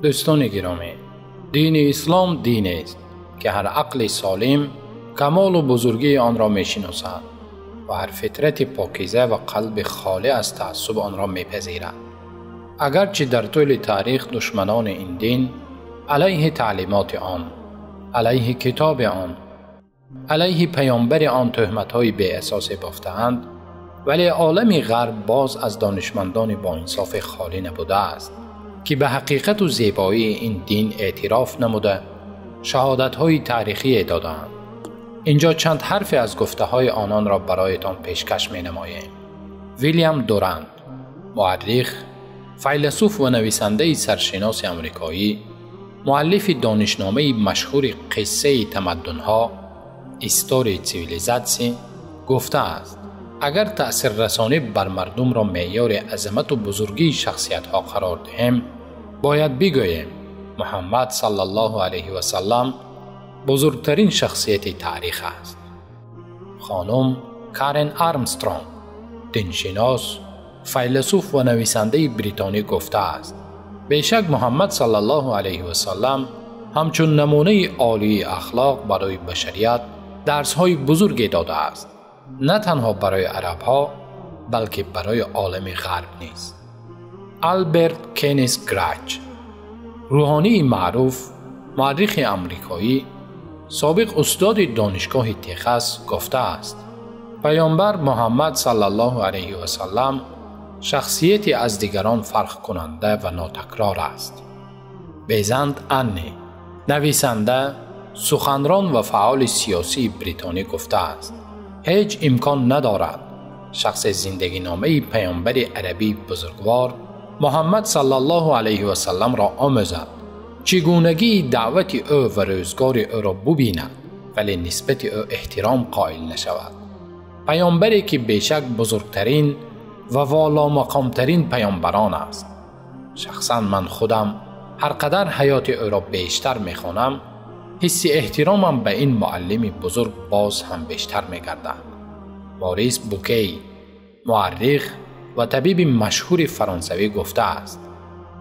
Дӯстони гиромӣ, дини ислом динест ки ҳар ақли солим камолу бузургии онро мешиносад ва ҳар фитрати покиза ва қалби холӣ аз таассуб онро мепазирад. Агарчи дар тӯли таърих душманони ин дин алайҳи таълимоти он, алайҳи китоби он, алайҳи паёмбари он туҳматҳои беасосе бофтаанд, вале олами ғарб боз аз донишмандони боинсофе холӣ набудааст ки ба ҳақиқату зебоии ин дин эътироф намуда шаҳодатҳои таърихие додаанд. Инҷо чанд ҳарфе аз гуфтаҳои ононро бароятон пешкаш менамоем. Вилям Дурант, муаррих, файласуф ва нависандаи саршиноси амрикоӣ, муаллифи донишномаи машҳури қиссаи тамаддунҳо История цивилизации, гуфтааст: агар таъсиррасонӣ бар мардумро меъёри азамату бузургии шахсиятҳо қарор диҳем, бояд бигӯем Муҳаммад саллаллоҳу алайҳи васаллам бузургтарин шахсияти таърих аст. Хонум Карен Армстронг, диншинос, файласуф ва нависандаи бритонӣ гуфтааст: бешак Муҳаммад саллаллоҳу алайҳи васаллам ҳамчун намунаи олии ахлоқ барои башарият дарсҳои бузурге додааст, на танҳо барои арабҳо, балки барои олами ғарб низ. Алберт Кеннис Грач, рӯҳонии маъруф, муаррихи амрикоӣ, собиқ устоди донишгоҳи Техас гуфтааст: паёмбар Муҳаммад саллаллоҳу алайҳи васаллам шахсияте аз дигарон фарқкунанда ва нотакрор аст. Безанд Анни, нависанда, суханрон ва фаъоли сиёсии бритонӣ гуфтааст: ҳеҷ имкон надорад шахсе зиндагиномаи паёмбари арабии бузургвор Муҳаммад саллаллоҳу алайҳи васалламро омӯзад, чигунагии даъвати ӯ ва рӯзгори ӯро бубинад, вале нисбати ӯ эҳтиром қоил нашавад. Паёмбаре ки бешак бузургтарин ва воломақомтарин паёмбарон аст. Шахсан ман худам ҳар қадар ҳаёти ӯро бештар мехонам, ҳисси эҳтиромам ба ин муаллими бузург боз ҳам бештар мегардад. Морис Букей, муаррих ва табиби машҳури фаронсавӣ гуфтааст: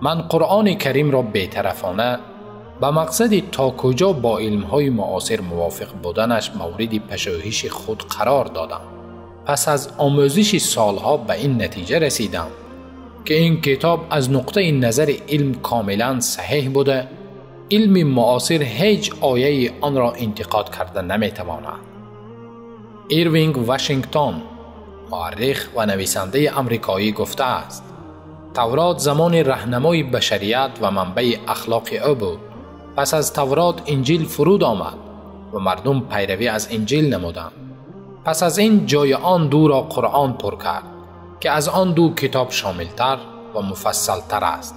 ман Қуръони Каримро бетарафона ба мақсади то куҷо бо илмҳои муосир мувофиқ буданаш мавриди пажӯҳиши худ қарор додам. Пас аз омӯзиши солҳо ба ин натиҷа расидам ки ин китоб аз нуқтаи назари илм комилан саҳеҳ буда, илми муосир ҳеҷ ояи онро интиқод карда наметавонад. Ирвинг Вашингтон, муаррих ва нависандаи амрикоӣ гуфтааст: Таврот замони раҳнамои башарият ва манбаи ахлоқи ӯ буд. Пас аз Таврот Инҷил фуруд омад ва мардум пайравӣ аз Инҷил намуданд. Пас аз ин ҷои он дуро Қуръон пур кард, ки аз он ду китоб шомилтар ва муфассалтар аст.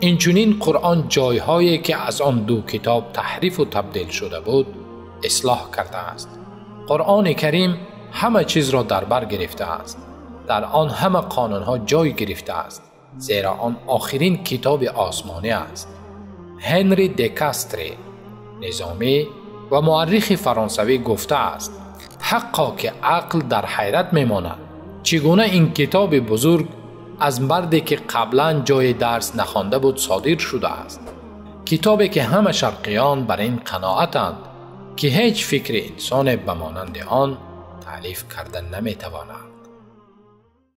Инчунин Қуръон ҷойҳое ки аз он ду китоб таҳрифу табдил шуда буд, ислоҳ кардааст. Қуръони Карим ҳама чизро дар бар гирифтааст. Дар он ҳама қонунҳо ҷой гирифтааст, зеро он охирин китоби осмонӣ аст. Ҳенри Декастри, низомӣ ва муаррихи фаронсавӣ гуфтааст: ҳаққо ки ақл дар ҳайрат мемонад, чӣ гуна ин китоби бузург аз марде ки қаблан ҷои дарс нахонда буд содир шудааст. Китобе ки ҳама шарқиён бар ин қаноатанд ки ҳеҷ фикри инсоне ба монанди он таълиф карда наметавонад.